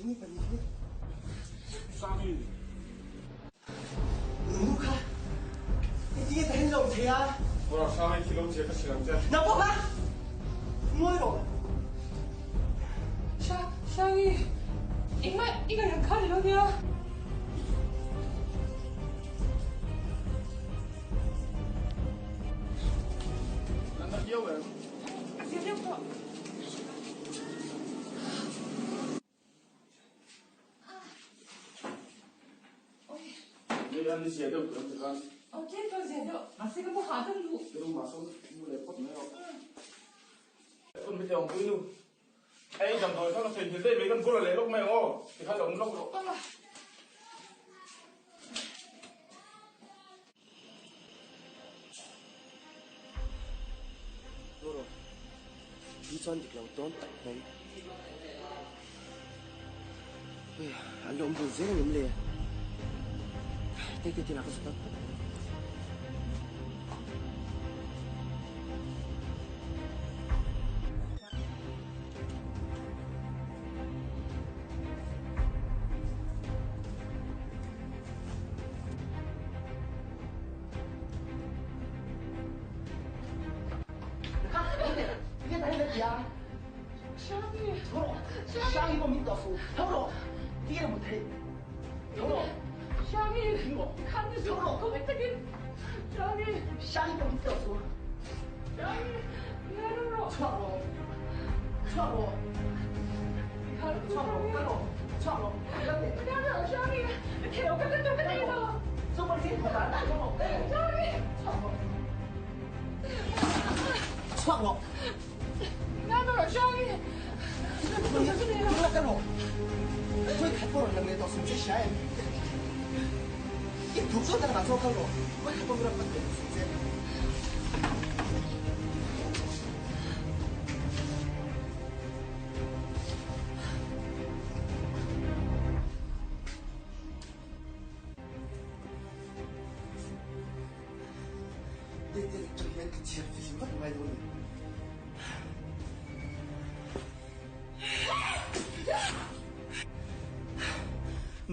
Anni pahnih hi. Sangi. Nungnu kha engtin nge ka hen lo thei a? Kawra Sangi khi lo che ka hrilh ang che. Nang pawh kha ngawi rawh. Sha Sangi, engmah i ngaih ang kha ni lo nia. Nan na viau em? A zir deuh tawh. Nei an ni zia deuh tur an ti khan. Aw tlem chuan zia deuh, mahse ka mu hah deuh luh. Ka room ah sawn mu leh phawt mai rawh. Phone mi te awm pui nu. Hei damdawi kha ka sawi nghilh daih mai kan bula leh lawk mai ang aw. Tikhan awm lawk rawh. Tawh hi chuan dik lo dawn tak mai. Ui, an lo awm dun zel ang em le? Tei tei tinah ka zut ang.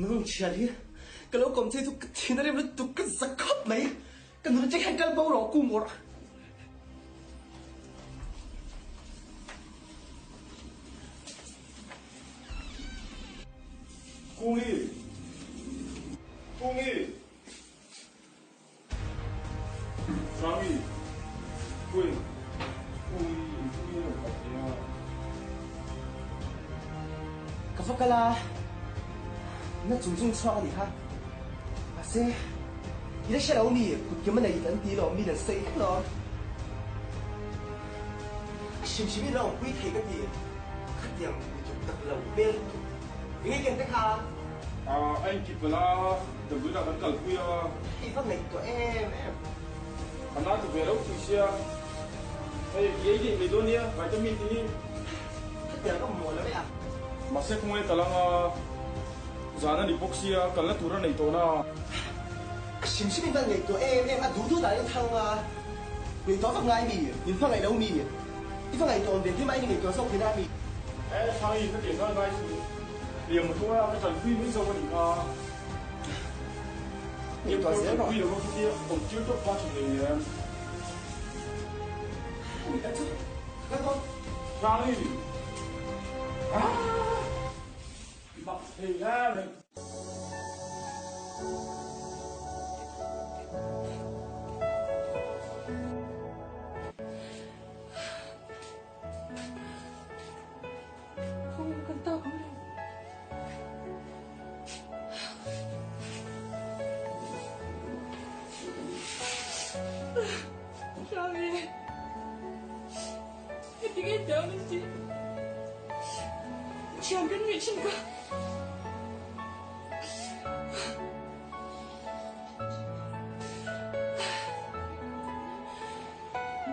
Nung thian hi ka lo kawm che chu ka thin a rem lutuk ka za khawp mai ka nuna che hian kal bo rawh kung awrh. Kungi! Kungi! Sangi! Queen! Kungi! Kungi a rawn kal thei a. Ka va kal a, na chung chung chhuak a nih kha. Mahse, i la hre lo mi, kut kim a nei an ti lawm, mi nan sawi vek lawm. A hrim hrim in la awmpui thei ka ti, khatiang mi tuk tak lo hmel lutuk. Enge ken te kha? A inkip ala, damdawiinah kan kalpui a. I va ngaihtuah em em. A na ti ve lo pui sia. Hei, i ei daih mai dawn nia, vitamin te hi. Khatiang ka mamawh lo e a. Mahse khawngaih ka lang a, zan a ni bawk sia, kalna tur a nei tawh na. A hrim hrim in van ngaihtuah em em, a duh duh dan in thang a. Ngaihtuah vak ngai mi, min hmangaih lo mi. I va ngaihtuah awm ve hlim a, i ngaihtuah zawk thin a mi. E, Sangi, ka tih kha ngai suh. Liam motor a ka tanpui mai zawk a nih kha. Ngaihtuah zel rawh. Tanpui lo va khutia awm tir tawp kha tha hle em. Ani tak chu ka kal dawn. Sangi! Ah! I mak thei hle mai.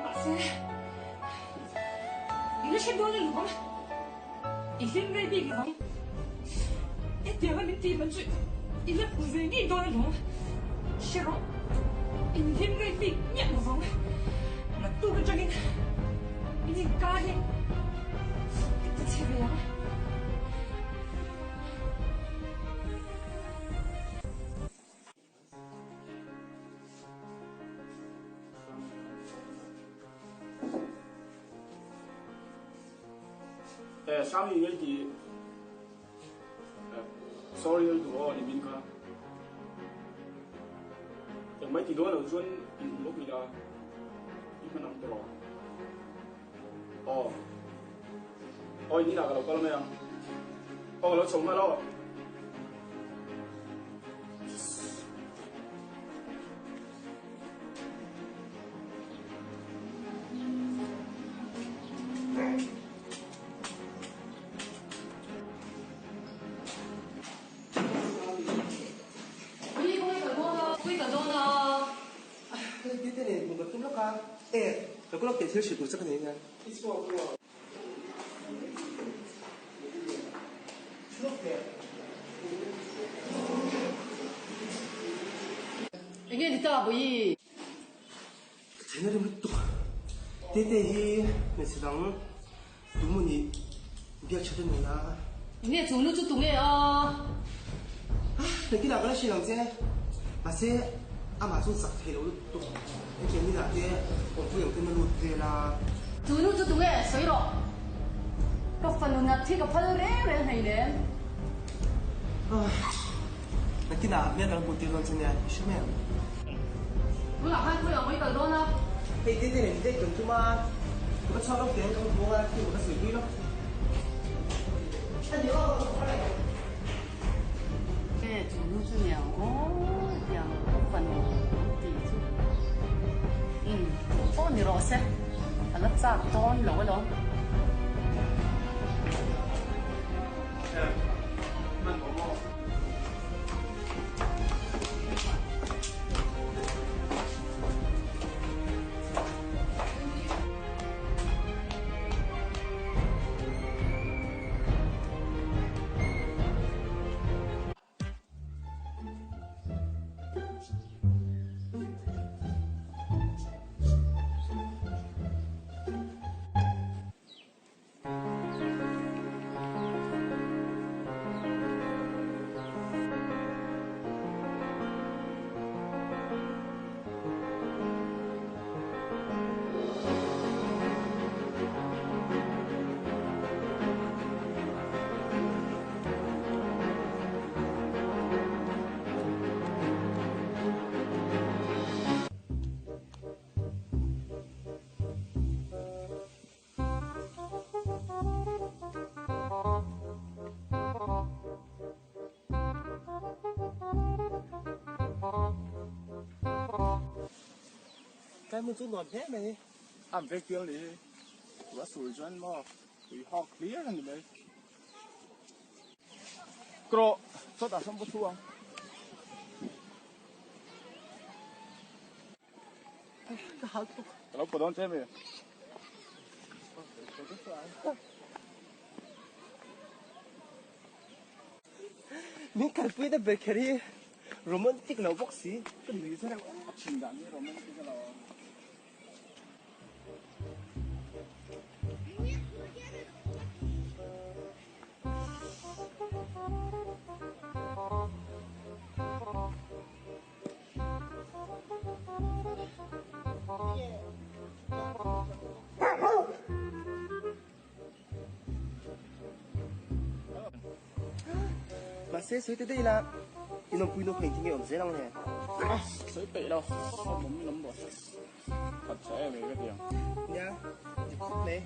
Mahse, i la hre dawn alawm. I hlim rei bik lovang. Hetianga min tih man chu i la hmu ve ngei dawn alawm. Hre rawh, in hlim rei bik miah lovang. Naktuk atangin in inkar hi ka ti chhe ve ang. Eh Sangi ngei ti eh sorry oi duh aw nimin kha. Engmai ti dawn lo chuan in um lawk ila i hman ang tawh. Aw. Aw in inah ka lo kal mai ang. Aw ka lo chho nghal aw. Tite nen hmuh kan tum lawk a, e ka kawlawk teh thil hrilh tur che ka nei nia. I chhuak u a. Chhuak teh. Enge ni ta Bawi? Ka theihna rim lutuk. Tete hi hmeichhe dang tumaw nih biak that a nei a. Enge chung nu chu tunge a? Nakinah ka la hrilh ang che. Mahse amah chu zak thei lo lutuk. Hetiang inah te awmpui ang ten a lut vel a. Chu nu chu tunge sawi rawh. Ka fanu nat hi ka phal reng reng hleinem. Nakinah hmel kan hmuh tir dawn che nia, i hre mai ang. Tunah khan khawi ang mai kal dawn a. Hei te te nen date kan tum a, ka va chhuak lawk teh ang ka va hmu ang a, thil ka sawi pui lawk. A ni aw, ka va reng. E chu nu chu niang aw tiang ka fanu an tih chu umm pawh ni rawh se a la chak dawn lo alawm. Tlai hmun chu nuam hle mai. An vek piang leh hi a sur chuan maw tui hawk hlir a ni mai. Krawh chawt ah sawn pawh thu ang. Ka hal tuk. Ka lo pawh dawn che mi. Min kalpui na ber kher hi romantic lo bawk si ka nui zar ang. A thin dan hi romantic a lo. Mahse sawi ta daih ila in awmpui nu kha engtin nge awm zel ang le? A sawi peih lo, awm awm in awm rawh se. Khat chhe em ka ti ang. Nia, dik khawp mai.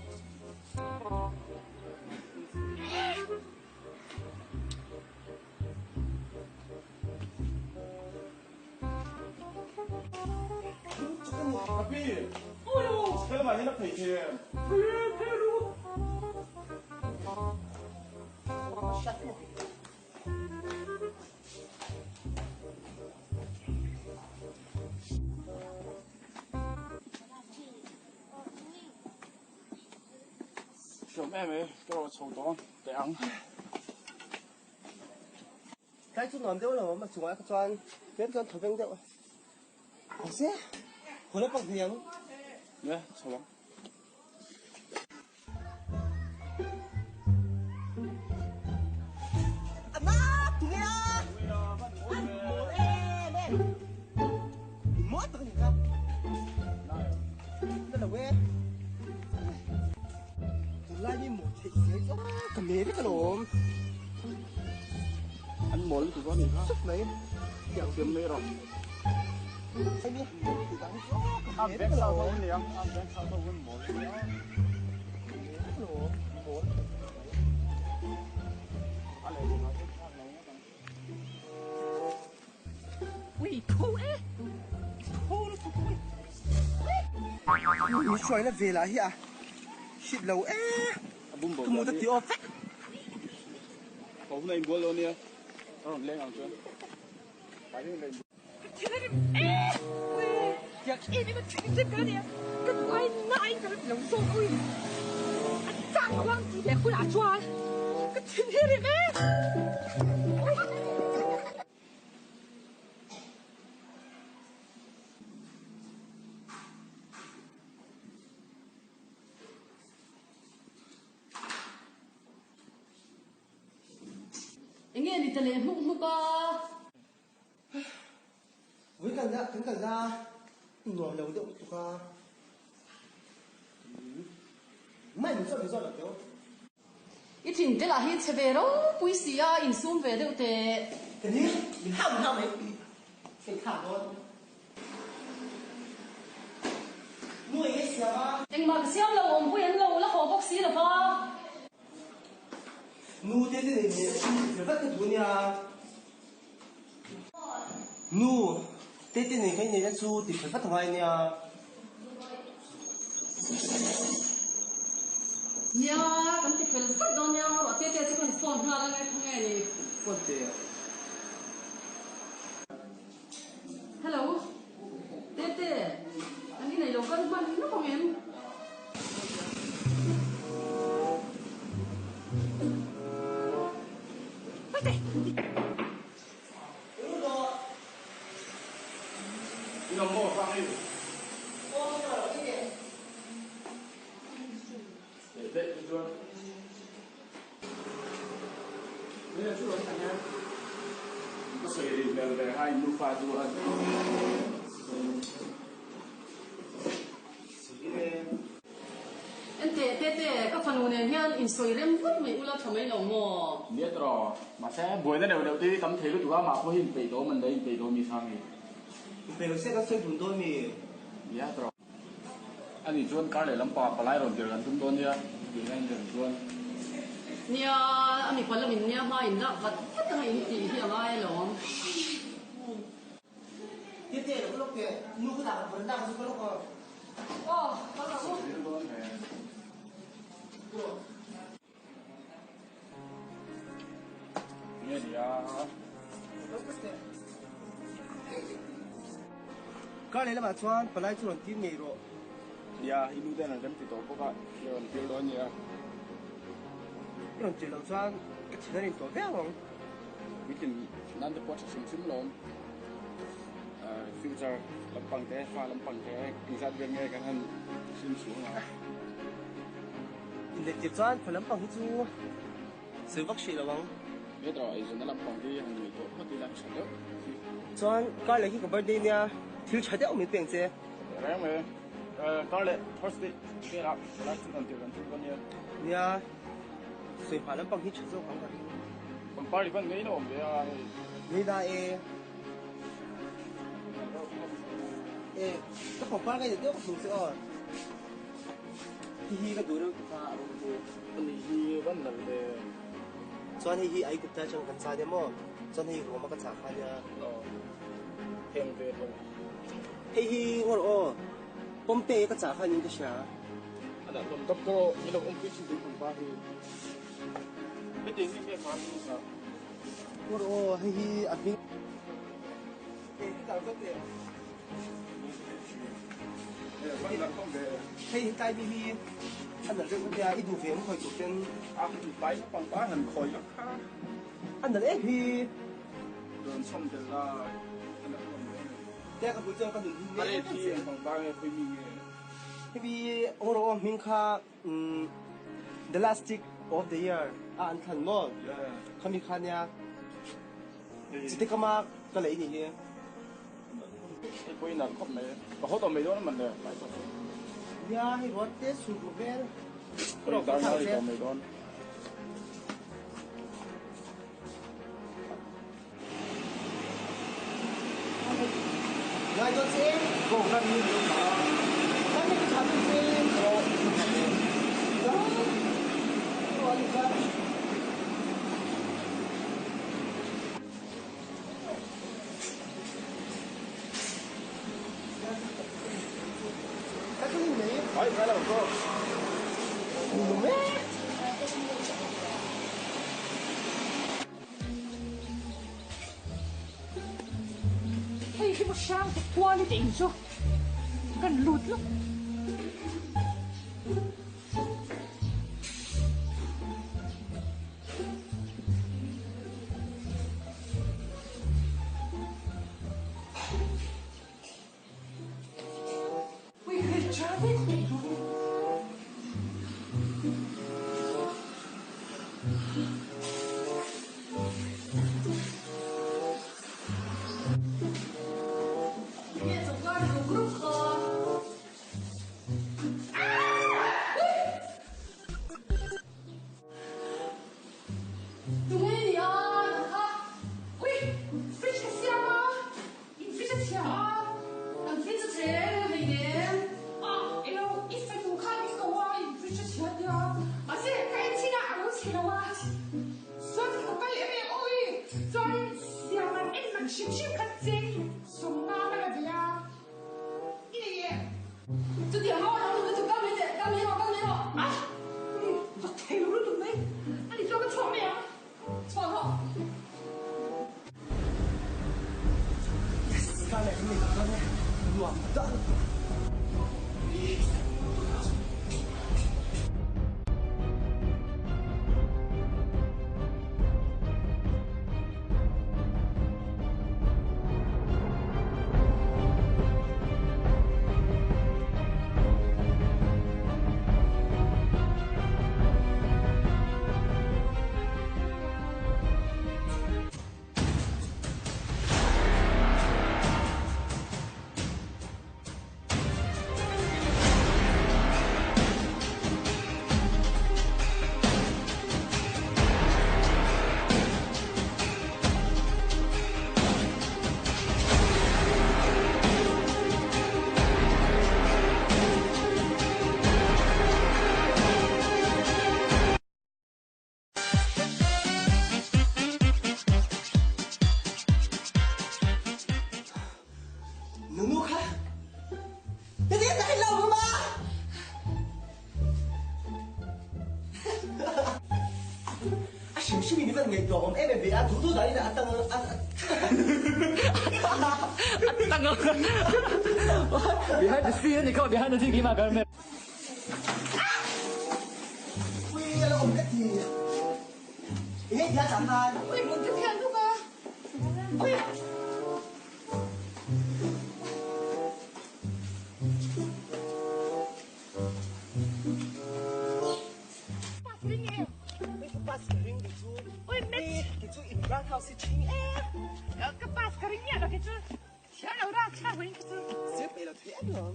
Api! Helamah hian a phei thei em? Hriam em e, ka rawh chho dawn teh ang. Tlai chu nuam deuh lo awm a chungah kha chuan tlem chuan thaw veng deuh a. Mahse, haw la pak hniang. Nia, chho ang. Anna, tunge a? An mawl em em. In mawl tak a ni kha. Na lo e. Tunlai mi mawl theih. Ka me vek alawm. An mawl lutuk a ni kha. Sup mai. Tiang siam mai rawh. Hei mi ti dang chu ka An me veng vek sa alawm. tho aniang. An veng sa tho an mawl ania. Ka me vek alawm. Mawl. A leh leh ah chuan thlak lo ngawt ang. Ui tho e. Tho lutuk ui. Mi hruaina velah hi a hip lo e. A bum bo Ka mu ta ti aw vek. Ka hun a inbual lo ania. Ka rawn leng ang chuan. Pai deuhin la inbual. Ka thil a rim e. Ui tiang em em a thinrim ka la nia. Ka duh ai nai ka la ti lo zawk ui. A chang huang ti leh hunah chuan ka thin hi a rim e. Ui. Enge ni ta leh hmuk hmuk a? Vui kalna kan kalna nuam lo deuh lutuk a. Mai min zawt min zawt lo teu. I thin te lah hi chhe ve ropui si a, insum ve deuh teh. Ka ni, min hau min hau mai. Hei thla dawn. Nu eng nge siam a? Engmah ka siam lo, awmpui an lo la haw bawk si lo va. Nu te te nei nei a chu vat ka duh ania. Nu te te nei kai nei na chu ti fel vat angai ania. Nia, kan ti fel vat dawn nia, ruah te te chu kan phone nghal ange khaw nge ni. Phone te. Hello, Tete, an inei lo kal hman lawk ang em? Ka sawi ri hmel ve hai nufa chu a Enteh Tete, ka fanu nen hian insawi rem vut mai ula tha mai lo maw? Nia tawh, mahse buaina neuh neuh te hi tam thei lutuk a, mah pawh hi inpeih tawh man leh inpeih tawh mi sang hi. Inpeih lo se kan sawi dun dawn mi? Nia tawh. Ani chuan kar leh lampangah palai rawn tir kan tum dawn nia, tih hian rem chuan. Nia, a mipa lamin nia hma in lak vat vat anga in tih hi a ngai alawm. Tete, lo ka lawk teh, nu ka dah ka veranda ka zu ka lawk aw. Aw, ka lawk u. Nge nia. Kar leh lamah chuan palai chu rawn tir ngei rawh. Nia, i nu ten an rem ti tawh bawk a, i rawn tir dawn nia. I rawn tir loh chuan ka thin a rin tawh viau ang. Puitlin nan te pawh a tha hrim hrim lawm. Future lampang te, fa lampang te engzat vel nge kan han hrim chhung ang a. Inneih tir chuan khaw lampang hi chu sawi vak hrih lo ang. He tawh eizawnna lampang hi han ngaih tawh phawt ila tha deuh hi. Chuan kar leh hi ka birthday nia thil tha deuh min peng che. Reng mai kar leh Thursday velah palai chu rawn tir kan tum dawn nia. Nia sawi hma lampang hi tha zawk ang ka ring. Pangpar i van ngei na awm ve a hei. Ngei da e. E ka pangpar ngei deuh ka hmu che aw. Hi hi ka duh reuh tuk a a rawng chu. Ani hi van nal ve. Chuan hei hi Aigupta atang kan cha nia maw? Chuan hei Rome a ka chah kha nia. Aw. Heng ve ho. Hei hi ngawr aw. Pompeii a ka chah kha niin ka hria. A dah hlawm tawp tawh ni lo awmpui thin tui pangpa hi. Hetiang hi nge hman ni sa? Ngawr aw hei hi a hming. Hei hi dah zawk teh. Hei hi tlai mi hi a nalh deuh ania i duh ve ang khawi tur ten. A tlai pangpar han khawi vak kha. A nalh em hi. Rawn chhawm tel la a nalh hlawm hle mai. Tia ka hmuh chuan ka nun hi A rate hi eng pangpar nge khawi mi nge? Hemi rawh aw hming kha The last tick of the year a an thlan maw? Khami kha nia. Chite kama ka lei nih hi. Hei pawh i nalh khawp mai. Ka haw tawh mai dawn a man le tlai tawh chu. Nia hei ruat te chhun duh hmel. Ka rawn dar ngai tawh mai dawn. thai dawn che. Go kan ni kan ni tha dawn che. Go Go ani kha. Ka tling mai. Ai ka lo go. Nu me. Hei hi maw hrang te kual i te in chu kan lut lawk. Tunge ni a nang kha? Ui, fridge ka siam a, in fridge a chhia a. Kan fridge a chhe hei nen. A, elo, i fanu khan i ko a, in fridge a chhia tia. Mahse, ka en chin a, a lo chhe lo a. Chuan ka kal em em awi, chuan siam an en man hrim hrim kha cheng sawmnga ka la ve a. I nei e. Chutiang ho lo lutuk kal mai teh, kal mai rawh, kal mai rawh. A! Zak thei lo lutuk mai. A ni chuan ka chhuak mai ang. Chhuak rawh. Yes, ka leh ka nei dawn e. Nuam dan. Nunu kha Heti ta hi lo ma A hrim hrim in i van ngaihtuah awm em em ve a duh duh dan in a tang a tang behind the scene ani kha behind the scene keimah ka ram Ui a lo awm ka ti Enge tia chah khan Ui hmun te thian tuk a Ui. Pass ka ring ti chu. Oi match. Ti chu in grand house hi ching e. Ka pass ka ring miah lo ke chu. Thiam lo ra chha huin ke chu. Sir pe lo thei em lo.